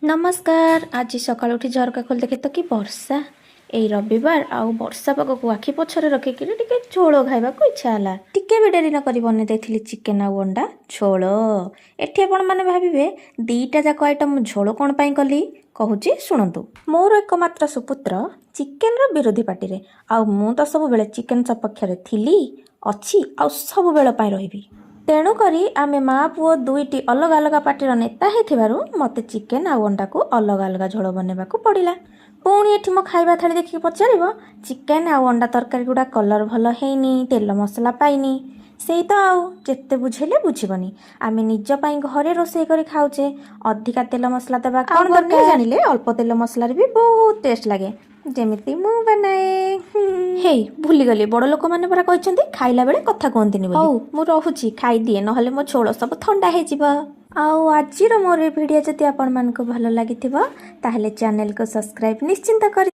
ନମସ୍କାର। ଆଜି ସକାଳୁ ଉଠି ଝରକା ଖୋଲି ଦେଖେ ତ କି ବର୍ଷା। ଏଇ ରବିବାର ଆଉ ବର୍ଷା ପାଗକୁ ଆଖି ପଛରେ ରଖିକିରି ଟିକେ ଝୋଳ ଖାଇବାକୁ ଇଚ୍ଛା ହେଲା। ଟିକେ ବି ଡେରି ନ କରି ବନେଇ ଦେଇଥିଲି ଚିକେନ ଆଉ ଅଣ୍ଡା ଝୋଳ। ଏଠି ଆପଣମାନେ ଭାବିବେ, ଦୁଇଟା ଯାକ ଆଇଟମ୍ ଝୋଳ କ'ଣ ପାଇଁ କଲି। କହୁଛି, ଶୁଣନ୍ତୁ। ମୋର ଏକମାତ୍ର ସୁପୁତ୍ର ଚିକେନର ବିରୋଧୀ ପାର୍ଟିରେ, ଆଉ ମୁଁ ତ ସବୁବେଳେ ଚିକେନ ସପକ୍ଷରେ ଥିଲି, ଅଛି ଆଉ ସବୁବେଳ ପାଇଁ ରହିବି। ତେଣୁକରି ଆମେ ମା ପୁଅ ଦୁଇଟି ଅଲଗା ଅଲଗା ପାର୍ଟିର ନେତା ହେଇଥିବାରୁ ମୋତେ ଚିକେନ ଆଉ ଅଣ୍ଡାକୁ ଅଲଗା ଅଲଗା ଝୋଳ ବନେଇବାକୁ ପଡ଼ିଲା। ପୁଣି ଏଠି ମୋ ଖାଇବା ଥାଳି ଦେଖିକି ପଚାରିବ, ଚିକେନ ଆଉ ଅଣ୍ଡା ତରକାରୀ ଗୁଡ଼ା କଲର୍ ଭଲ ହେଇନି, ତେଲ ମସଲା ପାଇନି। ସେଇ ତ ଆଉ, ଯେତେ ବୁଝେଇଲେ ବୁଝିବନି। ଆମେ ନିଜ ପାଇଁ ଘରେ ରୋଷେଇ କରି ଖାଉଛେ, ଅଧିକା ତେଲ ମସଲା ଦେବା କ'ଣ ଦରକାର? ଜାଣିଲେ ଅଳ୍ପ ତେଲ ମସଲାରେ ବି ବହୁତ ଟେଷ୍ଟ ଲାଗେ, ଯେମିତି ମୁଁ ବନାଏ। ହେଇ, ଭୁଲିଗଲି, ବଡ଼ ଲୋକମାନେ ପରା କହିଛନ୍ତି ଖାଇଲା ବେଳେ କଥା କୁହନ୍ତିନି ବୋଲି। ହଉ, ମୁଁ ରହୁଛି, ଖାଇଦିଏ, ନହେଲେ ମୋ ଝୋଳ ସବୁ ଥଣ୍ଡା ହେଇଯିବ। ଆଉ ଆଜିର ମୋର ଏ ଭିଡ଼ିଓ ଯଦି ଆପଣମାନଙ୍କୁ ଭଲ ଲାଗିଥିବ, ତାହେଲେ ଚ୍ୟାନେଲକୁ ସବସ୍କ୍ରାଇବ୍ ନିଶ୍ଚିନ୍ତ କରି